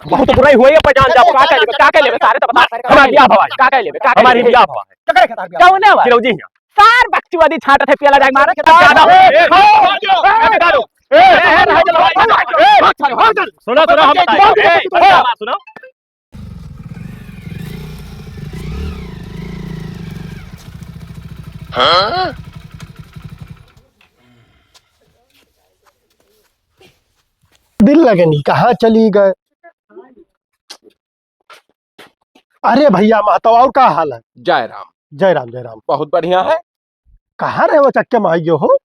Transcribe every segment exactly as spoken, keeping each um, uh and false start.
बहुत बुराई हुई है, पर जान जाओ, का कह लेबे, का कह लेबे, सारे तो बता, हमार बियाह भवा है, का कह लेबे, का कह हमार लेबे? बियाह भवा है। ककरे खेत हमार बियाह? कौने बा? चिरौजी हियाँ। सार बकचुआदी छाटत है, पियला जाए मारे, ज्यादा हो। ए, ए, ए, ए, ए, सुनो, सुनो, हम बताई, ए, सुनो। हाँ? दिल लगनी कहाँ चली गए? अरे भैया महतो, और का हाल है? जय राम। जय राम, जय राम। बहुत बढ़िया है। कहाँ रहे हो, चक्के में आई हो?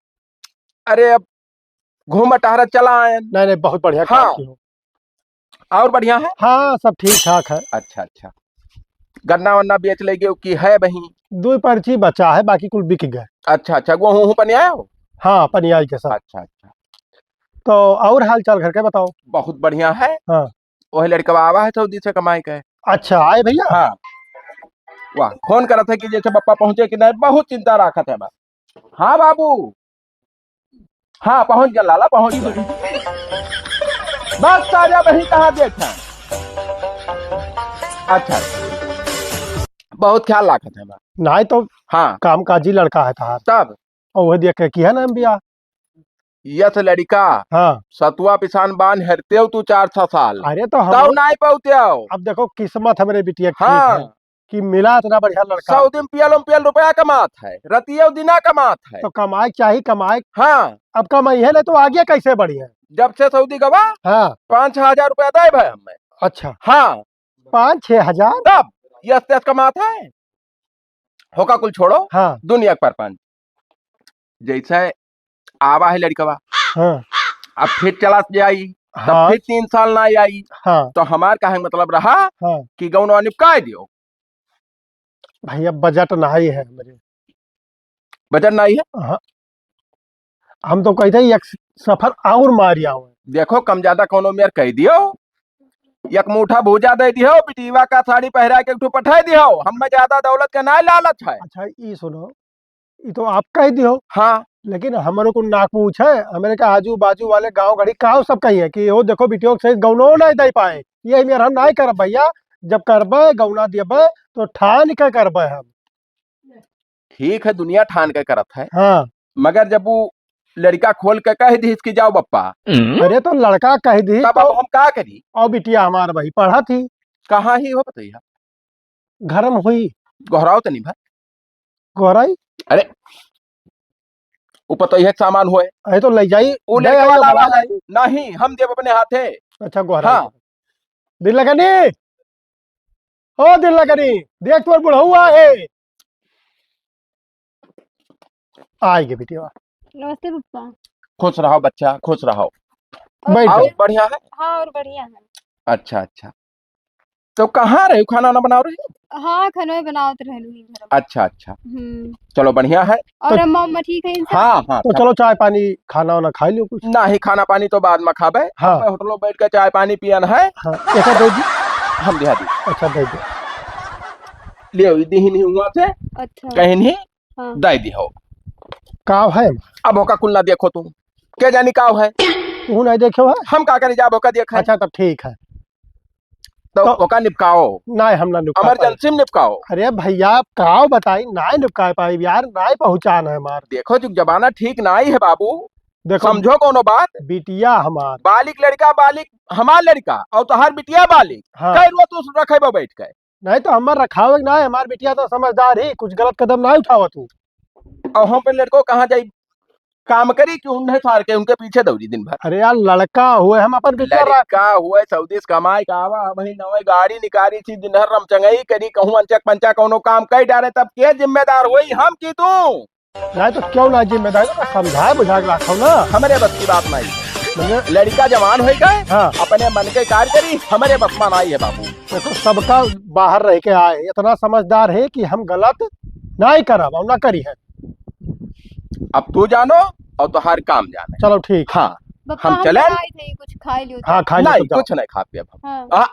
अरे अब घूम टहरा चला आए। नहीं, नहीं, बहुत बढ़िया काम हाँ। की हो। और बढ़िया है? हाँ, सब ठीक ठाक है। अच्छा, अच्छा। गन्ना वन्ना बेच ले गयो कि है बही? दो पर्ची बचा है, बाकी कुल बिक गए। अच्छा, अच्छा, वो हूँ, हूँ पनिया हो? हाँ, पनियाई के साथ। अच्छा, अच्छा। तो और हाल चाल घर के बताओ? बहुत बढ़िया है। हाँ। वही लड़का आवा है सऊदी से कमाई के। अच्छा, आए भैया? हाँ। वाह, फोन करत है कि जैसे पप्पा पहुँचे कि नहीं, बहुत चिंता राखत है बा। हाँ बाबू, हाँ, पहुँच गया लाला, पहुँच गया। बस ताजा बही कहाँ देख है? अच्छा, बहुत ख्याल राखत है बा। नहीं तो हाँ। कामकाजी लड़का है तहार। तब? और वही देख के किया ना हम बियाह। यस लड़का, हाँ। सतुआ पिसान बान हेरते हो तू चार छह साल। अरे तो हम तब नाई पहुँचे हो। अब देखो किस्मत हमरे बिटिया के ठीक हाँ। है कि मिला इतना बढ़िया लड़का। सऊदी में पियल उम पियल रुपया कमात है, रतिया दिना कमात है। तो कमाए के चाही, कमाए। हाँ। अब कमाई है नहीं तो आगे कैसे बढ़ी है? जब से सऊदी गवा, हाँ। पाँच छह हजार रुपया दे भाई हमें। अच्छा। हाँ। पाँच छह हजार? तब यस तस कमात है। होका कुल छोड़ो, हाँ। दुनिया के परपंच। जैसे आवा है लड़कवा, हाँ। अब फिर चला जाई, तब हाँ। फिर तीन साल ना आई, हाँ। तो हमार कहे मतलब रहा हाँ। कि गौनवा निपकाए दियो। भैया, बजट नहीं है हमरे। बजट नहीं है? हाँ। हम तो कहते हैं, एक सफर और मार आवे। देखो, कम ज्यादा कौनो मेर कह दियो, एक मूठा भूजा दे दियो, बिटीवा का साड़ी पहरा के एक ठो पठाई दियो। हमें ज्यादा दौलत के ना लालच है। अच्छा, ई सुनो, ई तो आप कह दियो। हाँ। लेकिन हमरो को ना पूछे, हमरे के आजू बाजू वाले गांव घड़ी काव सब कही है कि "ओ देखो बिटियो के सही गौनो नहीं दे पाए, ये मेर हम नहीं करब भैया, जब करबे गौना देबे तो ठान के करबे हम।" ठीक है, दुनिया ठान के करत है। हाँ। मगर जब वो लड़का खोल के कह दिस कि "जाओ बप्पा", अरे तो लड़का कह दिस तब तो अब हम का करी? और बिटिया हमार भाई पढ़त ही। कहाँ ही हो बतैया? घर में हुई। गोहराओ तनी भाई। गोहराई? अरे, उ पतोहिया के सामान होए। अरे तो ले जाई, वो ले लड़का आई, वाला बुला आवाज लाई। आई। नहीं, हम देब अपने हाथे। अच्छा, गोहराई। हाँ। दिल लगनी, ओ दिल लगनी, देख तोर बुढ़ऊ आहे। आई गे बिटिया। नमस्ते पप्पा। खुश रहो बच्चा, खुश रहो। और बैठ और जाओ। बढ़िया है? हाँ, और बढ़िया है। अच्छा, अच्छा। तो कहाँ रहे, खाना ना बनाओ रहे? हाँ, खाना बनावत रहलू ही घर में। अच्छा, अच्छा। हम्म। चलो, बढ़िया है। और तो अम्मा, अम्मा ठीक है इनसे? हाँ, हाँ, तो सब चलो, चाय पानी, खाना वाना खा लियो कुछ। नहीं, खाना पानी तो बाद में खाबे। हाँ। हमें होटलो बैठ के चाय पानी पियन है। हाँ, एक दे दी। हम दिहा दी। अच्छा, दे दो। ले, ई दीहिन ही हुआ से। अच्छा। कहीं नहीं, हाँ। दे दी हो। काव है? अब होका कुल ना देखो तू। के जानी काव है? तू नहीं देखो है? हम का करी जाब होका देखे? अच्छा, तब ठीक है। तो तो ओका निपकाओ। नहीं, हम ना निपका पाए। इमरजेंसी में निपकाओ। अरे भैया, काव बताई, नहीं निपका पाई यार, नहीं पहुँचान है हमार। देखो, जो जमाना ठीक नहीं है बाबू, देखो, समझो कोनो बात। बिटिया हमार। बालिक लड़का, बालिक हमार लड़का, और तोहार बिटिया बालिक। हाँ। कई रोज तू रखेबो बैठ के। नहीं तो हमार रखावे के ना है, हमार बिटिया तो समझदार ही, कुछ गलत कदम ना उठावत हूँ। और हम पे लड़को कहाँ जाई? काम करी कि उन्हें सार के उनके पीछे दौड़ी दिन भर। अरे यार, लड़का हुए, हम अपन बिटिया रख लड़का हुए, सऊदी से कमाई का आवा, वही नवे गाड़ी निकारी थी, दिन भर रमचंगई करी, कहूँ अंचक पंचा कौनो काम कई डारे, तब के जिम्मेदार हुई, हम की तू? नहीं तो क्यों ना जिम्मेदार, तो समझाए बुझा के रखो ना। हमरे बस की बात नहीं। मतलब? लड़का जवान होई गए, हाँ। अपने मन के कार्य करी, हमरे बस में नहीं है बाबू। देखो, सबका बाहर रह के आए, इतना समझदार है कि हम गलत नहीं करब और ना करी है। अब तू जानो और तोहार काम जाने। चलो ठीक। हाँ, बप्पा, हम हम चले? बनाए थे, कुछ खा लियो हाँ, तो। खा लियो नहीं, तो जाओ। कुछ नहीं खा पिए हम। हाँ। आ,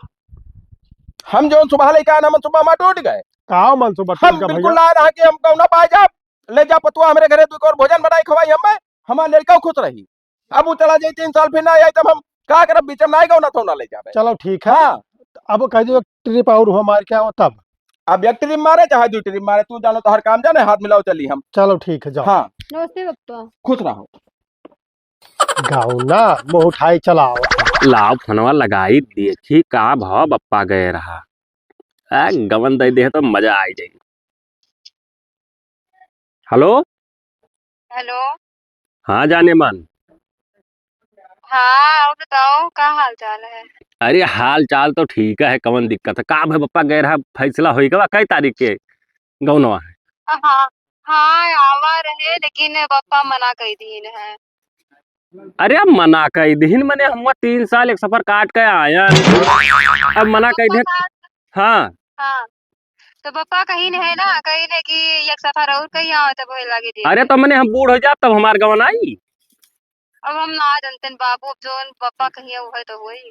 हम जो सुबह लेके आए ना, मन सुबह में टूट गए। काव मन सुबह हम टूट गए बिल्कुल भैया? ना रहा कि हम कहूँ ना पाए जाब, ले जा पतुआ हमरे घरे, तू एक और भोजन बनाई खवाई हमें, हमार लड़का खुश रही। अब वो चला जाई तीन साल फिर ना आई तब हम का करब, बीच में नाहीं गौना थौना ले जाबे। चलो ठीक है। हाँ। अब कह दियो एक trip और हुआ मार के आओ तब। अब एक trip मारे चाहे दो trip मारे, तू जानो तोहर काम जाने, हाथ मिलाओ चली हम। चलो ठीक है, जाओ। हाँ। नमस्ते बप्पा। खुश रहो। गौना मुँह उठाई चलाओ। लाओ फोनवा लगाई देखी का भाव बप्पा गए रहा। आ, गवन दे दे तो मजा आ जाई। हेलो। हेलो। हाँ जाने मन। हाँ, और बताओ, का हाल चाल है? अरे, हाल चाल तो ठीक है, कवन दिक्कत है? का भे बप्पा गए रहा, फैसला होई गवा, कई तारीख के गौनवा है? हाँ, हाँ, आवा रहे, लेकिन बप्पा मना कई दीन है। अरे, अब मना कई दीन, मने हम तीन साल एक सफर काट के आयन, अब मना कई दीन। हाँ। हाँ। तो बप्पा कहिन है ना, कहिन है कि एक सफर और कहीं आओ तब होए लागे दे। अरे तो मने हम बूढ़ हो जाब तब हमार गवन आई। अब हम ना जानते बाबू, अब जोन बप्पा कहिए उहे तो होई।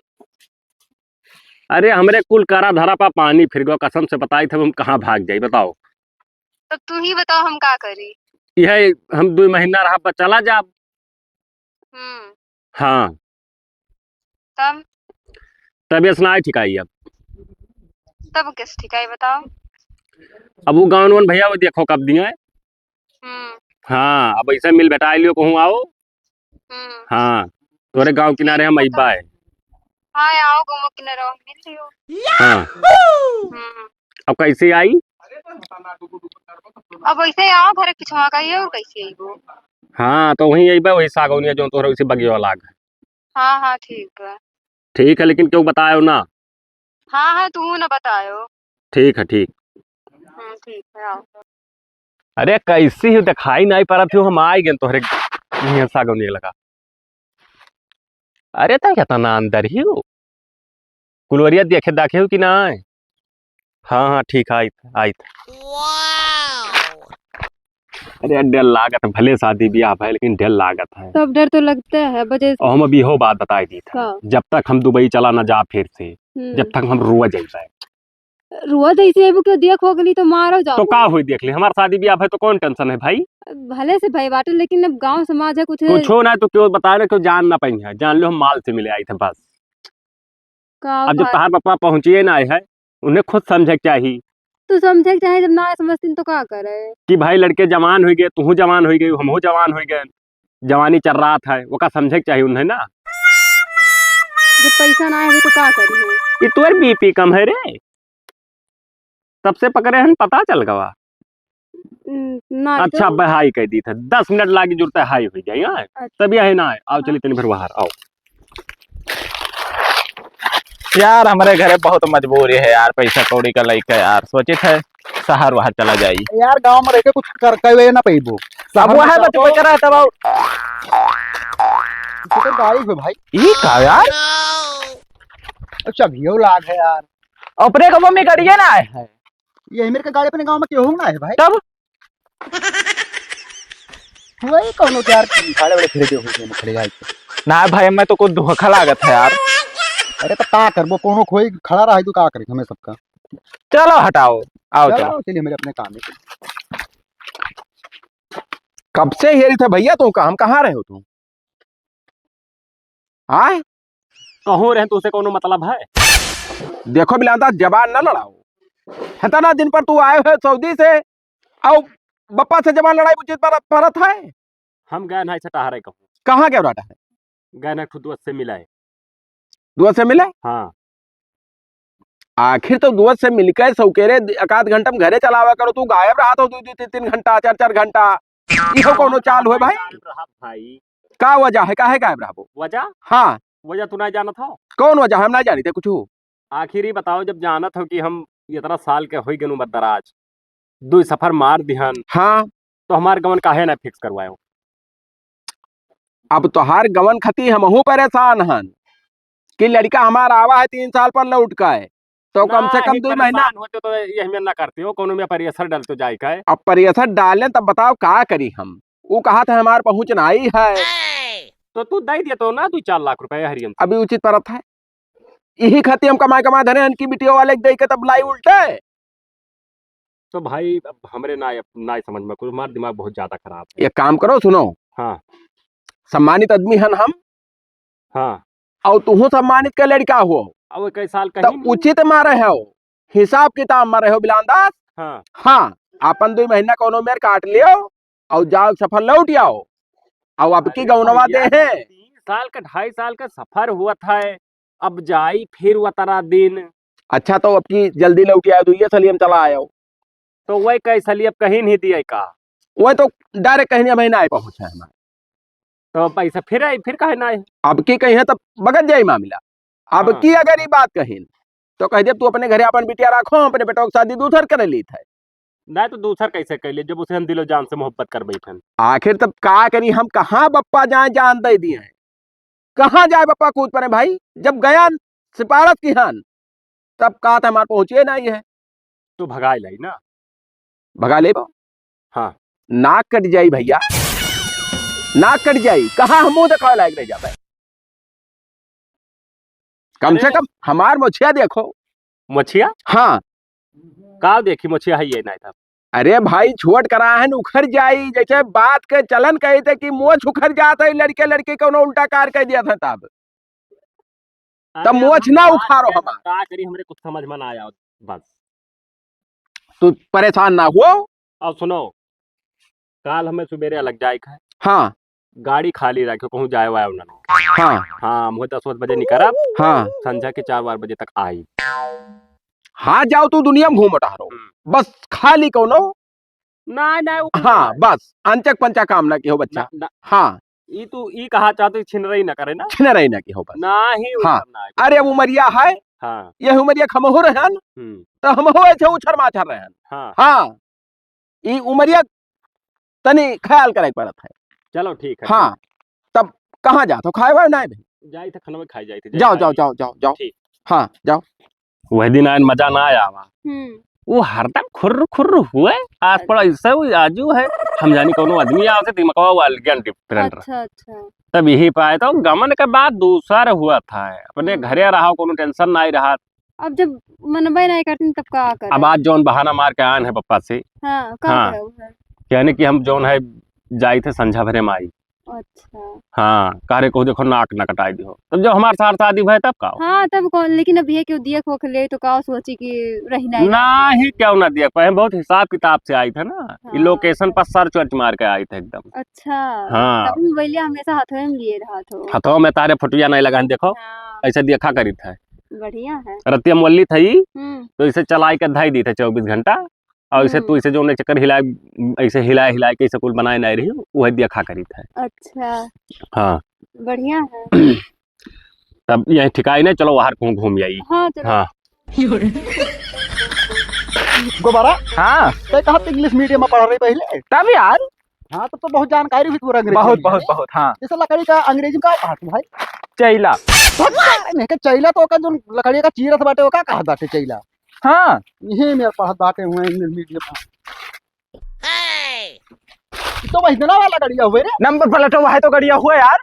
अरे हमरे कुल करा धरा पा पानी फिर गो, कसम से बताई तब हम कहाँ भाग जाई बताओ। तब तू ही बताओ हम का करी। यह हम दो महीना रहा बस चला जाब। हम्म। हाँ। तब? तबियत ना ठिकाई अब। तब कैसे ठिकाई बताओ? अब वो गाँव वान भैया वो देखो कब दिए। हम्म। हाँ, अब ऐसे मिल भेटाई लियो कहूँ आओ। हम्म। हाँ, तोरे गाँव किनारे हम अइबा है। हाँ, आओ गाँव किनारे मिल लियो। हाँ। हम्म। अब कैसे आई? अब वैसे आओ घर के पिछवा का ही और कैसे आइबो? हाँ, तो वहीं अइबा, वही सागौनिया जो तोहरे वैसे बगिया लाग। हाँ, हाँ, ठीक है। ठीक है, लेकिन क्यों बतायो ना? हाँ, हाँ, तू ना बतायो। ठीक है, ठीक। हम्म, ठीक है, आओ। अरे, कैसी हो, दिखाई नहीं पड़त हो, हम आइ गए तोहरे हियां सागौनिया लगा। अरे, तो इतना अंदर ही हो, कुलवरिया देखे दाखे हो कि ना? हाँ, हाँ, ठीक है, आइत, आइत। अरे, डर लागत है, भले शादी ब्याह है, लेकिन डर लागत है। सब डर तो लगते है, वजह से। और हम अभी हो बात बताई दी था, हाँ। जब तक हम दुबई चला ना जा फिर से, हम्म। जब तक हम रुआ जाइबे। रुआ तो इसे अबू के देख हो गली तो मारो जाओ। तो का होई देख ले, हमार शादी ब्याह है तो कौन tension है भाई? भले से भाई बाटे, लेकिन अब गाँव समाज है कुछ। कुछ हो ना तो क्यों बताए ना, क्यों जान ना पाई है, जान लो हम माल से मिले आई थे बस। का अब जब भाई? तहार पापा पहुँचिए ना आए है, उन्हें खुद समझे के चाही। तू समझे के चाहे, जब ना समझतीन तो का करे? कि भाई लड़के जवान हो गए, तू जवान हो गए, हमहू जवान हो गए, जवानी चल रहा था, ओका समझे के चाही उन्हें ना। जब पैसा ना आवे तो का करी है? ये तोर BP कम है रे, तब से पकड़े हन पता चल गवा। हम्म, ना अच्छा, तो। बे हाई कह दी था, दस मिनट लागी जुड़ता है, हाई हो जाए, हाँ? अच्छा। तब यही ना है, आओ हाँ। चलिए तनी भर बाहर आओ। यार, हमरे घरे बहुत मजबूरी है यार, पैसा कौड़ी का लइका यार, सोचित है शहर वहर चला जाई। यार, गाँव में रह के कुछ कर, करवे ना पइबू। अब शहर वो में है, जाओ बच, तो बच रहा है, तब आओ। इसे तो गाड़ी पे भाई। ई का यार? अच्छा, घियो लाग है यार। अपने को मम्मी गाड़िए ना आए है। ये मेरे के गाड़ी अपने गाँव में केहू ना है भाई। तब? वही कौनो यार, भाड़े वाड़े फिर दे हो गए, खड़े गाड़ी पे। ना भाई, मैं तो कुछ धोखा लागत है यार। अरे तो का करबो, कौनो खोई खड़ा रहा है तो का करी हमें सबका। चलो हटाओ, आओ चलो, चलो। चलिए मेरे अपने काम है। कब से हेरी थे भैया तू, हम कहाँ रहे हो तू? आय? कहूँ रहे तो उसे कौनो मतलब है? देखो बिलांदा, जबान ना लड़ाओ। इतना दिन पर तू आए हो सऊदी से, और बप्पा से जबान लड़ाई उचित पर, परत है? हम गए ना इसे टहरे कहूँ। कहाँ गए रहा है? गए ना खुद से मिला है। दोस्त से मिले? हाँ। आखिर तो दोस्त से मिलके सौकेरे एक आध घंटा में घरे चलावा करो, तू गायब रहा तो दो, दो, तीन, तीन घंटा, चार, चार घंटा। इहो कौनो चाल होए भाई? गायब रहा भाई। का वजह है, काहे गायब रहबो? वजह? हाँ। वजह तू ना जानत हो? कौन वजह? हम ना जानी थे कुछ। आखिर ही बताओ, जब जानत हो कि हम इतना साल के होई गए उम्र दराज, दुई सफर मार दिहन। हाँ। तो हमार गवन काहे ना fix करवायो? अब तोहार गवन खती हमहू परेशान हन कि लड़का हमार आवा है तीन साल पर लौट के, तो कम से ना, कम अभी दुई महीना परेशान होते तो ये हमें ना करते हो, कोनो में pressure डालते जाए का है। अब pressure डालें तब बताओ का करी हम? वो कहा था हमार पहुँच ना आई है। तो तू दे दिया तो ना दो चार लाख रुपए हरियन से। अभी उचित परत है, यही खातिर हम कमाए कमाए धरे हन कि बिटिया वाले के दे के तब लाई उल्टे। तो भाई, अब हमरे ना, ना समझ में कुछ, हमारा दिमाग बहुत ज्यादा खराब है। एक काम करो, सुनो। हाँ। सम्मानित आदमी हन हम। हाँ। अउ तुहूँ सम्मानित के लड़िका हो। अब इक्कीस साल त कहीं नहीं। उचित मा रहो, हिसाब किताब मा रहो बिलान दास। हाँ। हाँ, आपन दुइ महीना कउनो मेर काट लियो, अउ जाओ सफर लौट आओ। अउ अब की अरे गौनवा भैया, दे है। तीन साल का, ढाई साल का सफर हुआ था, अब जाई फिर वतरा दिन। अच्छा, तो अब की जल्दी लौट आओ, दुइये सलियम चला आयो। तो वही कैसली अब कहीं नहीं दिया का? वही तो direct कहीं नहीं, अभी ना आए पहुँचा है हमारे। तो पैसा फिर आई, फिर काहे ना आए? अब की कहीं है तो बगत जाई मामला। अब हाँ। की अगर ई बात कहिन, तो कह देब, "तू अपने घरे अपन बिटिया राखो, हम अपने बेटवा के शादी दूसर करे लीत है।" नहीं तो दूसर कैसे कर ले, जब उसे हम दिलो जान से मोहब्बत कर बैठन? आखिर तब का करी, हम कहाँ बप्पा जाए जान दे दिए हैं? कहाँ जाए बप्पा कूद पड़े भाई? जब गया सिफारत किहन, तब कहा था हमार पहुँचिए नहीं है। तो भगाए लाई ना। भगा लेबो? हाँ। नाक कट जाई भैया, नाक कट जाई। कहाँ हम मुँह देखावे लायक रह जाबे? कम से अरे। कम हमार मोछिया देखो। मोछिया? हाँ। का देखी मोछिया है ये नहीं था। अरे भाई, छोट करा है न उखड़ जाई, जैसे बात के चलन कही थे कि मोछ उखड़ जात है, लड़के लड़की कउनो उल्टा कार कह दिया था तब। अरे तब मोछ हम ना का उखाड़ो करी, हमार। का करी, हमरे कुछ समझ में ना आया बस। तू परेशान ना हो। अब सुनो, काल हमें सुबेरे अलग जाए के है। हाँ। गाड़ी खाली रखे, कहूँ जाए वाए ना। हाँ। हाँ, मुझे दस बजे निकरब। हाँ। संझा के चार बार बजे तक आई। हाँ, जाओ तू दुनिया में घूम टहरो। हम्म। बस खाली कउनो ना, ना, वो हाँ, ना। बस अंचक पंचा काम ना किहो बच्चा। ना, ना। हाँ। ई तू ई कहा चाहत हो, छिनरई ना करे ना? छिनरई ना किहो बस। ना ही हाँ। उधर ना आए। अरे, अब उमरिया है। हाँ। ये उमरिया के हमहू रहन। हम्म। तो हमहू ऐसे उछर माछर रहन। हाँ। हाँ। ई उमरिया तनी ख्याल करे के पड़त है। चलो ठीक है, हाँ। ठीक। तब कहाँ जात हो? खाए वाए ना भाई? जाई थे, खाना खाए जाई थे, जाओ, जाओ, खाई। जाओ, जाओ, जाओ। ठीक। हाँ, जाओ। वह दिन आयन मजा ना आया हवा। हम्म। वो हरदम खुर्र खुर्र हुए, आज पर ऐसे हुई आजू है। हम जानी कउनो आदमी आवत है, दिमकवा वाल ज्ञान different रहा। अच्छा, अच्छा। तब यही पाए तो गमन के बाद दूसर हुआ था, अपने हम्म। घरे रहा, कउनो tension ना रहा। अब जब मनबे नहीं करतीन तब का करे? अब आज जौन बहाना मार के आन है पप्पा से। हाँ, का हाँ। करे वो है? यानी कि हम जौन है जाई थे संझा भरे में आई। अच्छा। हाँ, कह रहे कहू देखो नाक ना कटाई दिहो। तब जब हमार सार शादी भय तब का हो? हाँ, तब कौन, लेकिन अब ये क्यों दिए खोख ले तो का सोची कि रही नहीं ना रही। ही क्यों ना दिए पाए, बहुत हिसाब किताब से आई थे ना। हाँ। ई location पर search वर्च मार के आई थे एकदम। अच्छा। हाँ। तब मोबाइलिया हमेशा हाथों में लिए रहा थो। हाथों में तारे फोटुया नहीं लगा देखो। हाँ। ऐसे देखा करी था। बढ़िया है। रतिया मोली था ई, हम्म। तो इसे चलाई के धाई दी था चउबीस घंटा। और इसे हम्म। तू इसे जो ने चक्कर हिलाए, ऐसे हिलाए हिलाए के इसे कुल बनाए नहीं रही, वह देखा करी था। अच्छा। हाँ। बढ़िया है। तब यही ठिकाई नहीं, चलो बाहर कहूँ घूम आई। हाँ, चलो। हाँ। गोबारा? हाँ। तै कहाँ पे English medium में पढ़ रही पहले? तब यार। हाँ, तब तो बहुत जानकारी हुई तोरा अंग्रेजी बहुत, में। बहुत, बहुत, हाँ। जैसे लकड़ी का अंग्रेजी में का कहत भाई? चैला। नहीं, के चैला तो ओकर जो लकड़ी का चीरत बाटे, ओका कहत बाटे चैला। हाँ। यही मेरे पढ़त बाटे हुए English medium में। ई तो वही दिना वाला गड़िया हुए रे। Number plate हुआ है तो गड़िया हुआ यार।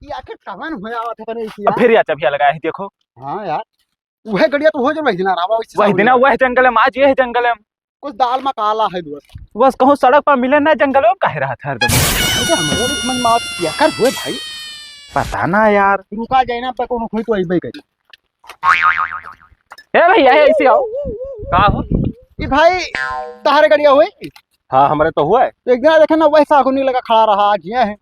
ये आखिर कवन हुआ आवत है अपने इसी अब यार? फिर या चबिया लगाया है, देखो। हाँ यार, वह गड़िया तो हो जो वही दिना रहा, वही वही दिना सामने। वह जंगल में, आज ये है जंगल में। कुछ दाल में काला है दोस्त। बस कहूँ सड़क पर मिले ना, जंगल में काहे रहत है हरदम? अरे हमारे भी समझ में आवत, क्या कर हुए भाई? पता ना यार। रुका जाए ना, पर कोनो कोई तो अइबे करी। ए भैया, ए, ऐसे आओ। का हो? ई भाई, तहरे गड़िया हुई? हाँ, हमरे तो हुआ है। तो एक दिन देखे ना, वैसा आगू नहीं लगा खड़ा रहा, आज ये है।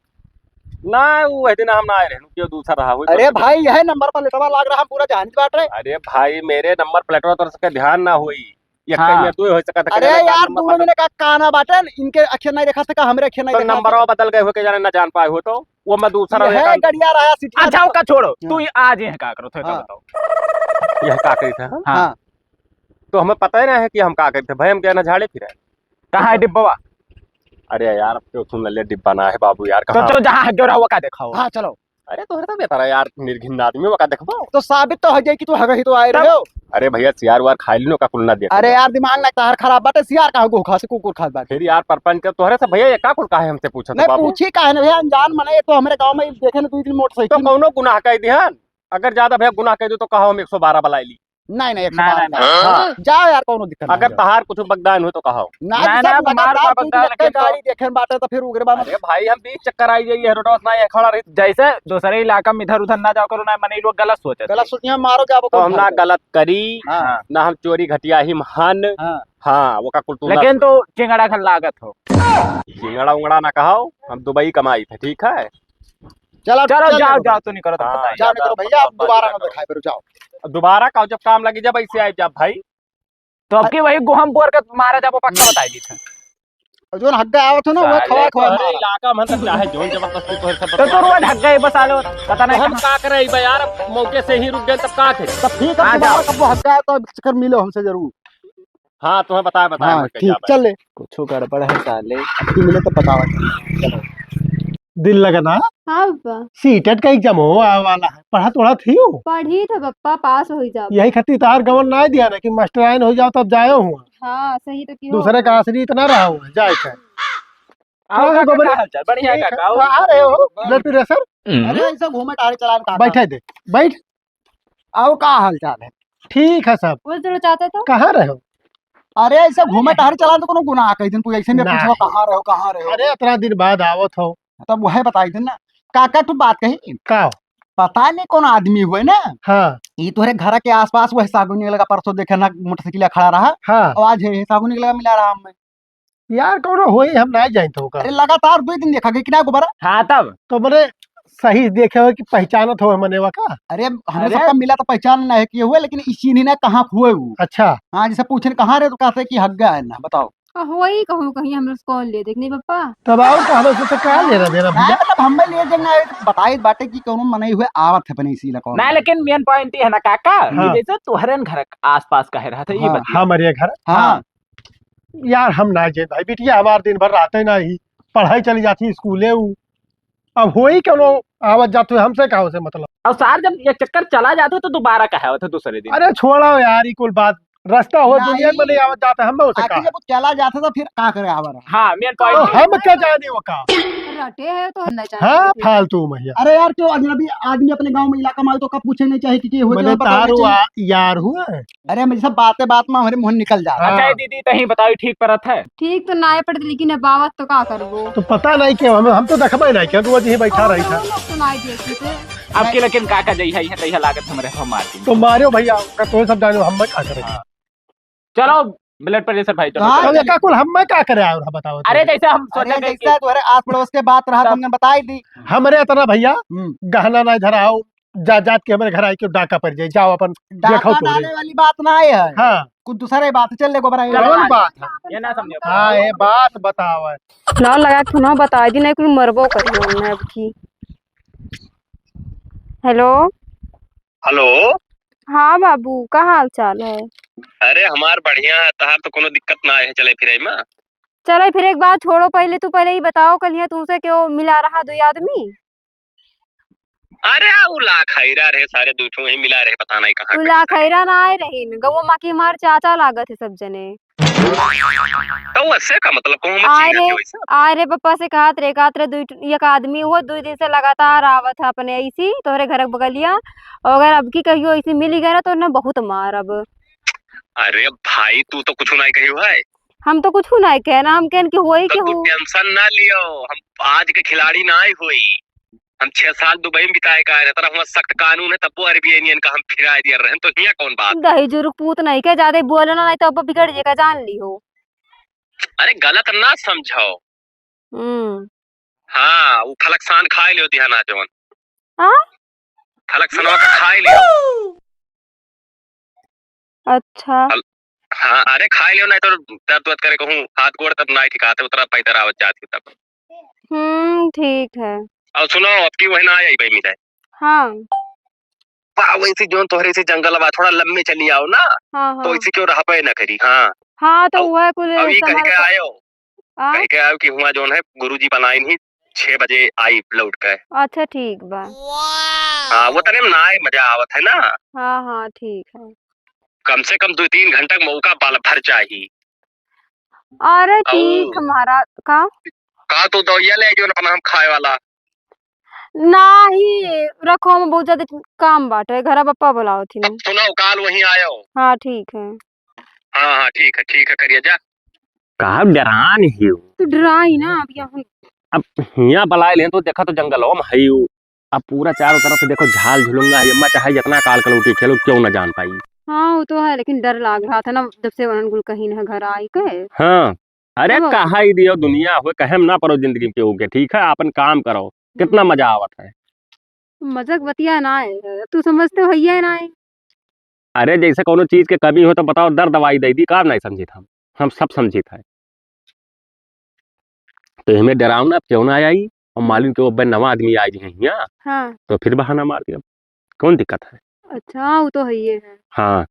ना, वो वह दिन हम ना आए रहे, क्यों दूसरा रहा हुई अरे तो। भाई, यह number प्लेटवा लाग रहा, हम पूरा जानित बाटे। अरे भाई, मेरे number प्लेटवा तो उसका ध्यान ना हुई। एक हाँ। कहीं में तू हो सकता है, अरे कहने का यार, number दोनों प्लेट जने का काना बाटे, इनके अखियाँ नहीं देखा सका, हमरे अखियाँ नहीं तो देखा नंबरवा सका। बदल गए हो के जाने ना जान पाए हो तो। वो मैं दूसरा यह एक आदमी गड़िया रहा, सिटिया अच्छा, रहा। ओका छोड़ो, हाँ। तू ये आज यहाँ का करो थे, हाँ। बताओ। यह का करी था, हाँ? हाँ। तो हमें पता ही ना है कि हम का करी थे, भाई, हम क्या ना झाड़े फिरे। कहाँ है डिब्बवा? अरे यार, अब क्यों सुन ले, डिब्बा ना है बाबू यार, तो कहाँ? चलो, जहाँ है गिरा हुआ का देखाओ। हाँ, चलो। अरे, तोहरे तो बेटा यार, निर्घिन आदमी, वो का देखबो? तो साबित तो हो जाए कि तू हगही तो आए तब? रहे हो। अरे भैया, सियार वार खाई लिनो का कुल ना देख अरे लो। यार, दिमाग ना तार खराब बाटे, सियार का हो खा से कुकुर खात बाटे। फिर यार, परपंच के तोहरे से भैया, ये का कुल काहे हमसे पूछत नहीं, बाबू? पूछी काहे ना भैया, अनजान मने, ये तो हमरे गाँव में देखे ना, दो दिन तो मोटरसाइकिल। कौनो गुनाह कह दिहन? अगर ज्यादा भैया गुनाह कह दो तो कहो हम एक सौ बारह बुलाई ली। नहीं, नहीं, एक सौ बारह नहीं, नहीं। हाँ। जाओ यार, कौनो दिक्कत अगर नहीं। तहार कुछ बगदान हो तो कहाओ। ना, नहीं, सब नहीं, हमार लगातार का तू बगदान देख के के तो गाड़ी देखे बाटे तो फिर उगरे बा। अरे भाई, हम बीस चक्कर आई जाइए, रोडवा ना ये खड़ा रही। जैसे दूसरे इलाका में इधर उधर ना जाओ करो, ना मने लोग गलत सोचे। गलत सोचिए, मारो जाबो तो कौन हम ना खाए? गलत करी, हाँ। ना हम चोरी घटिया ही महान। हाँ। हाँ, वो का कुल तू ना लेकिन सोच। तो चिंगड़ा घर लागत हो। चिंगड़ा उंगड़ा ना कहाओ, हम दुबई कमाई थे, ठीक है? चलो, चलो, चल जाओ, निकलो। जाओ, तू निकलो, तुम हाँ, बताइए। जाओ, निकलो भैया, अब दोबारा ना दिखाई पड़ो, जाओ। अब दोबारा का जब काम लगी, जब ऐसे आए, जब भाई। तो अब की वही गोहम बोर के मारा जाबो, पक्का बताई दी थे। और जोन हग्गा आवत हो ना, वो साले खवा, खवा तोहरे मारा। इलाका में तो चाहे जोन जबरदस्ती तोहरे से तो तू बतलाओ। रोज हग्गा ही बसा लो, पता नहीं हम कहाँ। का करे बे यार, अब मौके से ही रुक गए, तब का करे? तब ठीक है, हाँ, दोबारा जाओ। कब हग्गा है, तो चक्कर मिलो हमसे जरूर। हाँ, तुम्हें बताए, बताए, हाँ, हम ठीक, कैसे चल ले। कुछ गड़बड़ है साले। अब तू मिले तो बतावा। चलो। दिल लगना। हाँ, पापा। सीटेट का एग्जाम हो आवे वाला है, पढ़त वढ़त ही हो? पढ़ी थे, पापा, पास होई जाब। यही खातिर तार गवन ना दिया ना कि मास्टराइन हो जाओ, तब जायो हुआ। हाँ, सही तो किहो। दूसरे का आश्रित ना रहा हुआ, जाए का। आओ हाँ, काका, गोबर-, का हाल चाल? बढ़िया ठीक है। काका, आओ। आ रहे हो, blood pressure? अरे, ऐसा घूमे टहरे चलान का बैठे दे, बैठ। आओ, का हाल चाल है? ठीक है सब। बोल, चलो, चाचा तो। कहाँ रहे हो? अरे, ऐसे घूमे टहरे चलान तो कोनो गुनाह कही दिन, कोई ऐसे में ना। पूछो, "कहाँ रहे हो, कहाँ रहे हो?" अरे, इतना दिन बाद आवत हो। तब वह बताई दिन ना। काका, तू बात कही। का? पता नहीं कौन आदमी हुए ना। हाँ। ये तोहरे घर के आसपास वह सागुनी लगा, परसों देखे ना मोटरसाइकिल खड़ा रहा। हाँ। और आज है सागुनी लगा मिला रहा हमें। यार, कौनो होई, हम नाहीं जानित ओका। अरे, लगातार दुइ दिन देखा गया कि ना गुब्बारा? हाँ, तब? तो मने सही देखे हो कि पहचानत हो मने वा का? अरे, हमने अरे। सबका मिला तो पहचान ना है कि हुए, लेकिन ई चीन्ही ना कहाँ हुए वो। अच्छा। हाँ, जैसे पूछे, "कहाँ रहे?" तो कहते कि हग्गा है ना, बताओ। आ, होई कहूँ कहीं हमरे से कौन ले देख, नहीं पप्पा? तब आओ तो हमरे से तो का लेना देना ना, भैया? मतलब, हमें ले देना है, बताई बाटे कि कौनो मनई हुए आवत है अपने इसी इलाका में। ना, लेकिन main point ये है ना काका, हाँ। कि जैसे तोहरे घर के आसपास कहे रहत है, ये हाँ। बतिया। हमारे घर? हाँ। हाँ। यार, हम ना जाए भाई, बिटिया हमार दिन भर रहते ना ही, पढ़ाई चली जाती स्कूले ऊ। अब होई कौनो आवत जात हुए, हमसे का उसे मतलब? और सार जब ये चक्कर चला जात हो तो दोबारा का है, होते दूसरे दिन? अरे छोड़ो यार, ये कुल बात, रास्ता हो ना, दुनिया में ये नहीं आवत जात है, हम उसे आखिर का? जब चला जात है तो फिर का करे आवा रहा? हाँ, main तो point ये है। हम क्या जाने वो का? रटे है तो हम ना जाने हाँ, फिर। फालतू में यार। अरे यार, क्यों अजनबी आदमी अपने गांव में, इलाका में आवे तो का पूछे नहीं चाहे कि के हो, मने जो पता तार होना चाहिए। वा-, यार हुआ है। अरे, मैं सब बातें बात में हमारे मुंह निकल जाता। हाँ। अच्छा, ये दीदी, तहीं बताओ, ठीक परत है? ठीक तो नाय पड़त, लेकिन अब आवत तो का करबो? तो पता नहीं क्यों, हम, हम तो देखबे नहीं क्यों, रोज ही बैठा रही था। लोग तो नाय देखी थे। अब के लेकिन का का जइहा, इहे तइहा लागत हमरे हम मार दी। तो मारो भैया, का तो सब जानो, हम का करे। हाँ। चलो, blood pressure भाई, चलो, हाँ, चलो। चलो, का कुल हम का करे और बताओ अरे, तो। जैसे हम सोचे अरे, कि जैसे तोहरे आस पड़ोस के बात रहा, तब तुमने बताई दी। हमरे इतना भैया, हम्म। गहना ना धराओ, जा, जात के हमरे घर आई के डाका पड़ जाए, जाओ अपन डाका देखो तो डाले रे। वाली बात ना है। हाँ। कुछ दूसरा ही बात है, चल ले गोबर आई। चलो, कौन बात है? ये ना समझो। हाँ, ये बात बताओ है। ना लगा के ना बताई दी, नहीं कुल मरबो करियो हमने अब की। हेलो। हेलो। हाँ बाबू, का हाल चाल है? अरे हमार बढ़िया है, तहार तो कोनो दिक्कत ना है चले फिरे में। चले फिरे के बात छोड़ो, पहले तू पहले ही बताओ, कल यहाँ तुमसे क्यों मिला रहा दो आदमी? अरे उ लाखैरा रहे, सारे दू ठो ही मिला रहे, पता नहीं कहाँ उ कहीं। लाखैरा ना आए रही न, गौवा मा की हमार चाचा लागत है सब जने। तो वैसे का मतलब, कहूँ मत आए छीने रे, थे वैसे। आए रे पप्पा से कहत रे, कहत रे, दुई ठ-, एक आदमी हुआ, दुई दिन से लगातार आवत है अपने ऐसी तोहरे घर के बगलिया। और अगर अब की कहियो ऐसी मिल गया ना, तो ना बहुत मारब। अरे भाई, तू तो कुछ नहीं कहियो है। हम तो कुछ नहीं कहना, हम कहन कि होई तो के तू हो। Tension ना लियो, हम आज के खिलाड़ी ना आई होई। हम छह साल दुबई में बिताए का आए रहे, तोरा हुआं सख्त कानून है, तब्बो अरबियनियन का हम फिराए दिया रहन, तो हियां कौन बात? दही जुरुक पूत नहीं के, ज्यादा बोलना नहीं तो अब बिगड़ जाएगा, जान ली हो। अरे गलत ना समझो। हम्म। हाँ, वो फलकसान खाए लियो दिहाना जवन। हाँ? फलकसनवा का खाए लियो। अच्छा। हल-, हाँ, अरे खाए लियो, नहीं तो दर्द वर्द करे कहूँ, हाथ गोड़ तब ना ठिकाते, उतरा पैदल आवत जात ही तब। हम्म, ठीक है। और सुनो, अब की वही ना आई भाई मिले। हाँ। बा, वैसे जोन तोहरे से जंगल बा, थोड़ा लम्बे चली आओ ना, हाँ, तो हाँ। ऐसे क्यों रह पाए ना करी, हाँ। हाँ, तो अब, वह कुल अब ये कह संभाल के के आयो, आ? कह के आयो कि हुआं जोन है गुरुजी बनाइन ही छह बजे आई लौट के। अच्छा, ठीक बा। हाँ, वो तने में ना आए, मजा आवत है ना। हाँ, हाँ, ठीक है। कम से कम दो तीन घंटा के मौका पल भर चाही। अरे, अउ ठीक है महाराज, का? का तू दवाइया ले जो अपना हम खाए वाला? नाही, रखो, हम बहुत ज्यादा काम बाटे, घर पप्पा बुलावत ही। सुनो, काल वहीं आयो। हाँ, ठीक है। हाँ, हाँ, ठीक है, ठीक है, करिया जा। का डरान ही हो? तू डराई ना, अब यहाँ हम अब हियाँ बलाए लें तो देखा तो जंगलवा में हई हो। अब पूरा चारों तरफ से देखो झाल झुलुंगा है, अम्मा चाहे जितना काल कलौटी खेलो क्यों ना जान पाई। हाँ, वो तो है, लेकिन डर लाग रहा था ना, जब से वरन गुल कहीं ना घर आई के। हाँ, अरे अब कहा ही दियो दुनिया हुए, कहे में ना पड़ो जिंदगी में केहू के, ठीक है, आपन काम करो, कितना हम्म। मजा आवत है। मजाक बतिया ना है, तू समझते हो, हइया ना है। अरे, जैसे कौनो चीज के कमी हो तो बताओ, दर दवाई दे दी, काम नहीं समझित हम, हम सब समझित है। तो हमें डराओ ना, क्यों ना आई? और हम्म। मालिन के वो नवा आदमी आई है यहाँ, हाँ। तो फिर बहाना मार दिया, कौन दिक्कत है? अच्छा, वो तो है ही है। हाँ,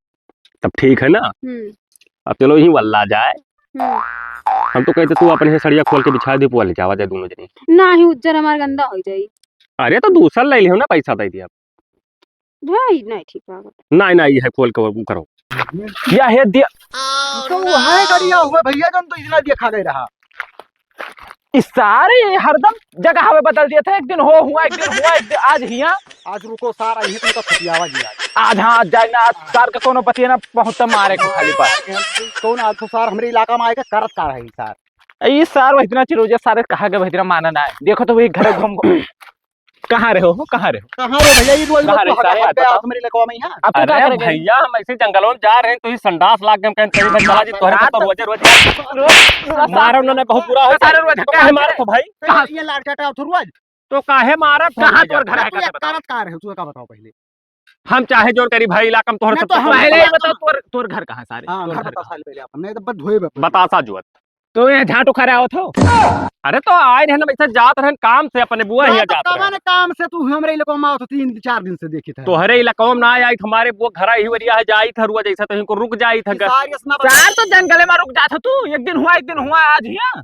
तब ठीक है ना? हम्म। अब चलो यहीं वल्ला जाए। हम्म। हम तो कहते तू अपने सड़िया खोल के बिछा दे, पुआ ले जावा जाए दोनों जने। नाही, उज्जर हमार गंदा हो जाई। अरे तो दूसर ले लियो ना, पैसा दे दिया। भाई, नहीं ठीक बात। नहीं, नहीं, ये है खोल के वो करो। या है दिया। तो वहाँ गड़िया हुआ भैया, जौन तो इतना देखा गए रहा। इस सारे हरदम जगह हमें बदल दिया था, एक दिन हो हुआ, एक दिन हुआ, एक दिन आज हिया। आज रुको सार, आई है तुमका फटियावा जी आज। आज हाँ, आज जाए ना, आज सार का कोनो बतिया ना, बहुत मारे को खाली बस। कौन आज तो सार हमरे इलाका में आएगा, करत का रही सार? ई सार वही इतना चिरोजे सारे कहा गए, वही इतना माना ना है। देखो तो वही घर घूम घूम। कहाँ रहे हो? कहाँ रहे हो? कहाँ रहे भैया? ये रोज कहाँ रोज रहे तो सारे? हट गया बताओ। हमरे लकवा में यहाँ। अब तू अरे क्या करेगा? भैया, हम ऐसे जंगलों में जा रहे हैं, तो ये संडास लाग गए, हम कहें, "चल भाई, चला जी, तोहरे हाँ, तो तो रोजे रोज।" मारा उन्होंने बहुत बुरा हो सारे रोज। तो काहे मारत हो भाई? तो कहाँ? ये लाड़ चाटा उठो रोज। तो काहे मारत हो कहाँ भैया? तोर घर है, तू का एक बताओ? करत का रहे हो, तू का बताओ पहले? हम चाहे जोर करी भाई, इलाका में तोहर नहीं, सब तो कुछ हम पहले ही पता बताओ, तोर, तोर घर कहाँ सारे? हाँ, तोर घर घर बताओ कहाँ? सारे पहले अपन, नहीं तो बस धोए बे अपन। बतासा जुअत। तो ये झाट उखाड़े आवत हो? अरे तो आए रहन, वैसे जात रहन काम से, अपने बुआ नहीं, हिया तो जात रहन। कमाने काम से तू हमरे इलाका में आवत हो, तीन चार दिन से देखी था। तोहरे इलाका में ना आई, हमारे बुआ घर आई हुआ है, जाई था रुआ जैसा, तो इनको रुक जाई था। ये सारी असना बता- सार तो जंगले में रुक जात हो तू, एक दिन हुआ, एक दिन हुआ, आज हिया।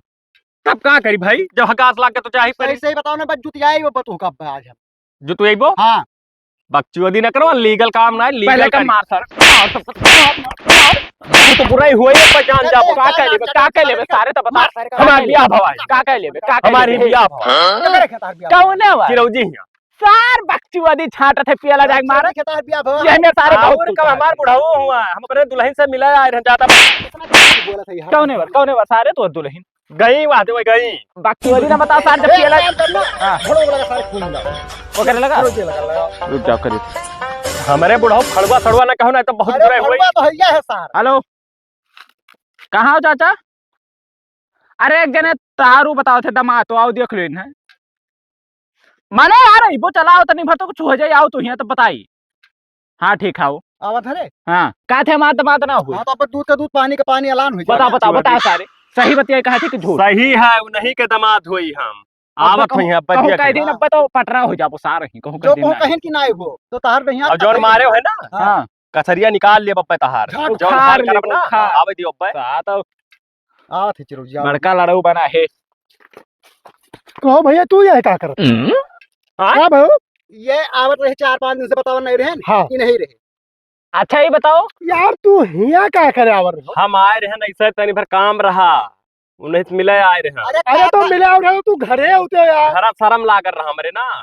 तब का करी भाई, जब हकास लाग के तो चाही परी। सही, सही बताओ ना, बस जुतियाई वो बतू कब आज हम। जुतियाई वो? हाँ। बकचोदी न करो, लीगल काम ना है, लीगल पहले का करी। मार सर, मार सर, मार, मार, मार। तू तो बुराई हुआ ही, पहचान जा। का कह लेबे, का कह लेबे, सारे तो बता। मार सारे का हमार बियाह भवा है। का कह लेबे, का कह हमारी लेबे? बियाह भवा। हाँ? कौन है बा? चिरौजी हिया। सार बकचोदी छाटत है, पियला जाए मारे। खेता है बियाह भवा। ये में सारे और बहुत कब हमार बुढ़ाऊ हुआ, हम अपने दुल्हन से मिला आए रहन जाता। कौन है बा? कौन है बा? सारे तो दुल्हन। गई वहाँ से, वही गई। बाकी वाली ना बता, सार, जब ए, पियला। काम कर लो। हाँ। भड़ो लगा, सारे खून लगा। वो करे लगा? भड़ो के लगा, लगा। रुक जाओ, करी। हमरे बुढ़ऊ फड़ुआ सड़ुआ ना कहो, ना तो बहुत अरे, बुराई हुई। फड़ुआ तो है, यह है सार। हेलो, कहाँ हो चाचा? अरे, एक जने तारू बताओ थे, दमा तो आओ, देख लो इन्हें। माने यार, इबो चलाओ, तनी भर तो कुछ हो जाए, आओ तो हियाँ तो बताई। हाँ, ठीक है, आओ। आवत है रे। हाँ, का थे मात मात ना हुई। हाँ, तो अब दूध का दूध, पानी का पानी, ऐलान हुई। बता, बता, बता सारे। सही बतिया कहा थी कि झूठ? सही है, उन्हीं के दमाद होई हम। अब आवत कहूँ, हुई है, कहूँ बतिया कह के। दिन, अब बताओ, पटरा हो जाबो सारे ही, कहूँ जो कह दिन कहूँ ना। कहीं की ना हो, तो तहार नहीं और आता जोन कहीं। मारे हो है ना? हाँ। कसरिया निकाल ले बप्पे तहार। झाट जो उखाड़ उखाड़ ले, करब ना, उखाड़। आवे दियो बप्पे। सा तो आवत है चिरौजिया। बड़का लड़ऊ बना है। कहो भैया, तू ये का करत? हम्म? हाँ? का भाऊ? ये आवत रहे चार पाँच दिन से, बतावा नहीं रहे हाँ। कि नहीं रहे? अच्छा, ये बताओ। यार, तू हिया का करे आवर हो? हम आए रहे ना, ऐसे तनी भर काम रहा, उन्हें से मिले आए रहे। अरे, अरे, तो का मिले आवर हो, तू घरे होते यार। घरा शर्म लागल रहा हमरे ना।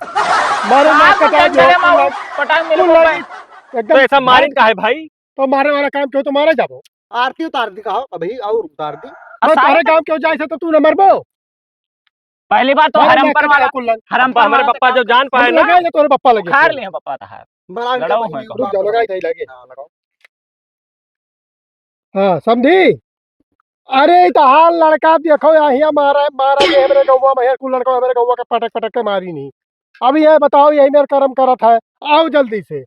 मारे ना आप कटा जंगले जो में कुल पटांग मिल तू को लड़ी, भाई। एकदम तो ऐसा मारिन भाई। का है भाई? तो मारे वाला काम क्यों, तो मारे जाबो। आरती उतार दी कहो अभी और उतार दी। और मैं सारे तोहरे तो गांव क्यों जाए से तो तू न मरबो। पहली बात तो मारे हरम ना पर कटा वाला, कुल लंग। हरम अब्बा पर हमारे वाला पप्पा तो जो जान पाए तू ना। लगा ले तोरे पप्पा लगे। उखाड़ ले पप्पा तहार। बड़ा लड़ाओ उनका है, रुक जाओ, लगा इधर लगे। हाँ, लड़ाओ। हाँ, समझी? अरे, ई तो हाल लड़का देखो, यहाँ मारा, मारा के हमरे गौवा में, कुल लड़का हमरे गौवा के पटक, पटक के मारी नहीं। अब ये बताओ, यही मेरे कर्म करत है, आओ जल्दी से।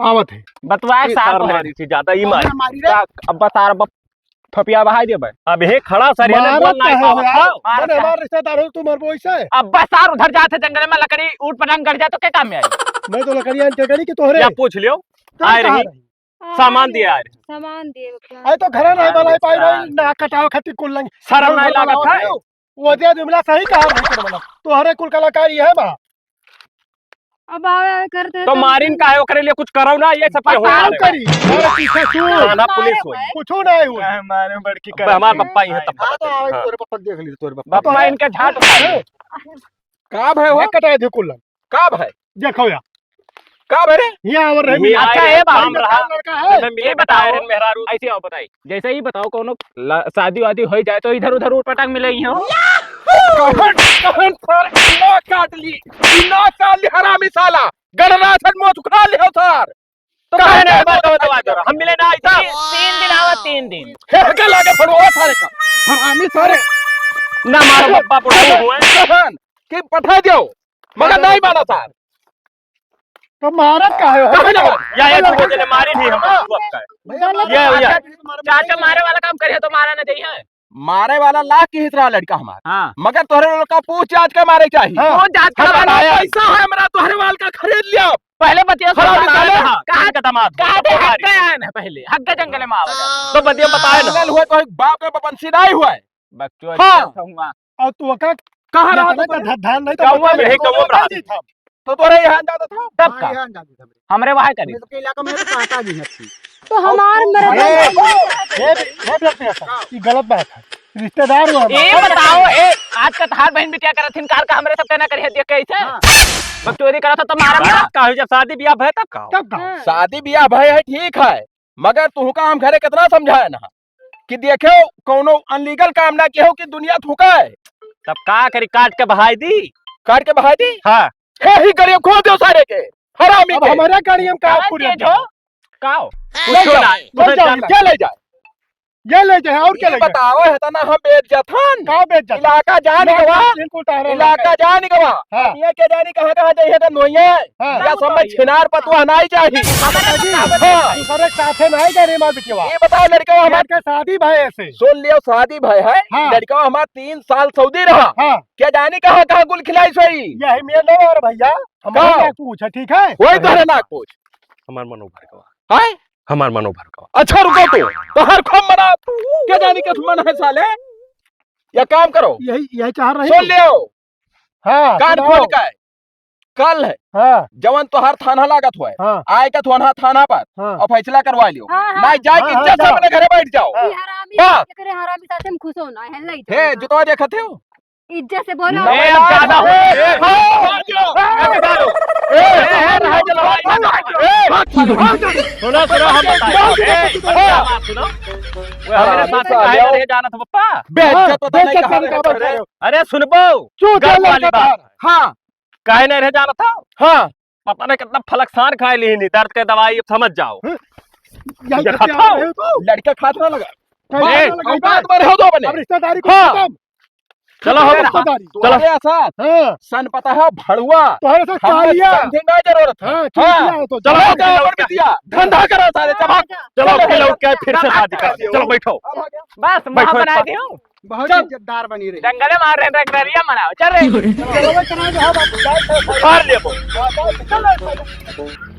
आवत है। बतवा के ये सार सार को है। मारी थी ज्यादा, ई मारी। मारी रे। का, अब बता, अब थपिया बहाई देबे। अब हे खड़ा सर, ये मारत बोल ना का है पावत यार? हो। मारत मने का? हमार रिश्तेदार हो, तू मरबो इसे? अब बस सार उधर जाते जंगल में लकड़ी ऊट पटांग गड़ जाए तो क्या काम में आई? मैं तो लकड़ियाँ के गड़ी कि तोहरे। या पूछ लियो। कहाँ आए कहाँ रही? रही? सामान दिए आए रहे। सामान दिए बता। अरे तो घरे नहीं वाला पाई रही, ना कटाओ खातिर कुल लंग। शर्म नहीं लागत है? वो दे जुमला सही कहा भाई कर वाला। तोहरे कुल कलाकारी है बा। अब आवे, आवे करते तो तो मारिन काहे ओकरे लिए कुछ करो ना, ये सब के हो बताओ रहा है। करी। अरे पीछे सुन। थाना पुलिस होई। कुछो नहीं हुआ। मारे बड़की अबे हमार पप्पा ही है तब हाँ, तो पता आवे चली। तोरे पप्पा देख ली, तोरे पप्पा। पप्पा इनके झाट उठा ले। का भय हो? मैं कटाए थे कुल्ला। का भय? देखो यार। का भय रे? यहाँ आवर रहे ये मिला। अच्छा, आए ये बात काम रहा। लड़का है। मैं मिले ये बताओ, बताए रहे मेहरारू। ऐसे आओ बताई। जैसे ही बताओ कौनो ला-, शादी वादी हो जाए तो इधर उधर उठ पटांग मिले ही हो। कहन, कहन सर, नाक काट ली। नाक काट ली हरामी साला। गणनाथन मोच उखाड़ ले हो सर। तो काहे कहने नहीं बोल दो, दो, दो, हम मिले ना, ऐसा। तीन, तीन दिन आवा, तीन दिन। हे, हका लागे फड़वा सारे का। हरामी सारे। ना मारो, बप्पा बुढ़ऊ हुए। कहन कि पठा दियो, मगर नहीं माना सर। तो मारत काहे हो? काहे ना मारत? या, या, तू बोले मारी नहीं हम, हाँ। तू अब का है? भैया, ये, ये। चाचा मारे वाला काम करे तो मारा ना चाहिए। मारे वाला लाख की हित रहा लड़का हमार। हाँ। मगर तोहरे लोग का पूछ जांच के मारे चाहिए। हाँ। पूछ जांच के हमारा मारे। पैसा है, हमरा तोहरे वाल का खरीद लिया। पहले बतिया सुन, हरामी साले। कहाँ, कहाँ का दामाद? कहाँ दे हक गया है ना पहले? हक गया जंगल में आवा। तो बतिया बताए ना। जंगल हुआ, कोई बाप के बपंसी नहीं हुआ है। बकचोद हाँ। जैसा हुआ। और तू का कहाँ रहा था? धा-, धान नहीं तो गाँव में बता रहे, दे। गाँव में रहा। तो तोरे यहाँ जाता था? तब हाँ, का? यहाँ जाता था। हमरे वहाँ करी। हमरे सबके इलाका में तो काटा भी है। तो हमार मर्द ए, ए, ए, ए, बेटा, ये गलत बात है। रिश्तेदार हुआ ये हमारा। बताओ, ए, आज का तहार बहन बिटिया करत हिन, कार का हमरे सब कहना करिए, देख के ऐसे? हाँ। बकचोदी करत हो तो मारम ना। बात का हुई, जब शादी ब्याह भय तब का हो? तब का? हाँ। शादी ब्याह भय है, ठीक है, मगर तुहका हम घरे कितना समझाए ना कि देखे कौनो अनलीगल काम ना किहो कि दुनिया थूका है। तब का करी, काट के बहाई दी? काट के बहाई दी? हाँ। हे ही गरीब खोल दो सारे के, हरामी अब के। हमारे गाड़ी हम का कहाँ पूरे चीज हो? का हो? ले कुछो जाओ, ना, ले तुझे जाओ, जान ये ले जाए, ये ले जाए, और क्या ये ले जाए? बताओ, है तना हम बेच जाथन। का बेच जाथन? इलाका जान ना, गवा, बिल्कुल तारा इलाका इलाका। जान गवा। हाँ। ये के जानी कहाँ कहाँ जाइए तो नोइये। हाँ। या सब में छिनार पतुआ नहीं चाहिए। हाँ। दूसरे के साथे नहीं जाने मार बिटिया। ये बताओ, लड़का हमार लड़का शादी भाई ऐसे। सुन लियो, शादी भाई है। हाँ। लड़का हमार तीन साल सऊदी रहा। हाँ। क्या जानी कहाँ कहाँ गुल खिलाई सोई। यही में लो और भैया, हमारे कहाँ? नाक पूछ है, ठीक है? वही तोहरे नाक पूछ। हमार मनो भर गवा। हैं? हमार मनो भर गवा। अच्छा रुको तो, तोहर खूब मना, क्या जानी के मन है साले? या काम करो। यही, यही चाह रही सुन हूँ। लियो। हाँ, कान सुनाओ। खोल के। कल है। हाँ। जवन तोहार थाना लागत हुआ है। हाँ। आए का थाना, थाना पर हाँ। और फैसला करवा लियो। हाँ, हाँ। ना जाए कि हाँ, हाँ, इज्जत से जाओ। अपने घरे बैठ जाओ। हाँ। ये हरामी हाँ। एकरे हरामी साथे हम खुश हो ना, है, ले जाओ। हे, जुतवा देखत हो? इज्जत से बोलो। ए, अब ज्यादा हो गया। ए, ए, ए, ए, सुनो, सुनो, हम बताएं। ए, ए, बात सुनो। वो हमारे साथ काहे नहीं रहे जानत हो, पप्पा? बेइज्जत तो नहीं कहा रहे। अरे सुनबो, चुप गर्व वाली बात। हाँ। काहे नहीं रहे जानत हो? हाँ। पता नहीं कितना फलकसान खाए ली नहीं, दर्द के दवाई, अब समझ जाओ। हम्म। यही देखा था? लड़का खात ना लगा। ए, औकात में रहो दो बने। अब रिश्तेदारी को हाँ। खत्म। चलो, हो, रिश्तेदारी। चलो। तोहरे साथ हाँ। सन पता है भड़ुआ। तोहरे साथ हमने कालिया। समझे ना जरूरत है। हाँ, हाँ। चुटिया है तो चलो, जाओ। चलो, चलो, बिटिया। धंधा करो सारे, चलो। चलो, चलो, चलो, क्या फिर से शादी कर दो। चलो, बैठो। बस, बैठो, माँ बना बैठो। दियो। बहुत चल। इज्जतदार बनी रही। जंगले मार रहे हैं, रंगदरिया मनाओ। चल रे। चलो, चलो, चलो, हाँ, बाबू, जाओ, चलो। मार ले वो। हाँ, जाओ, चलो, चलो।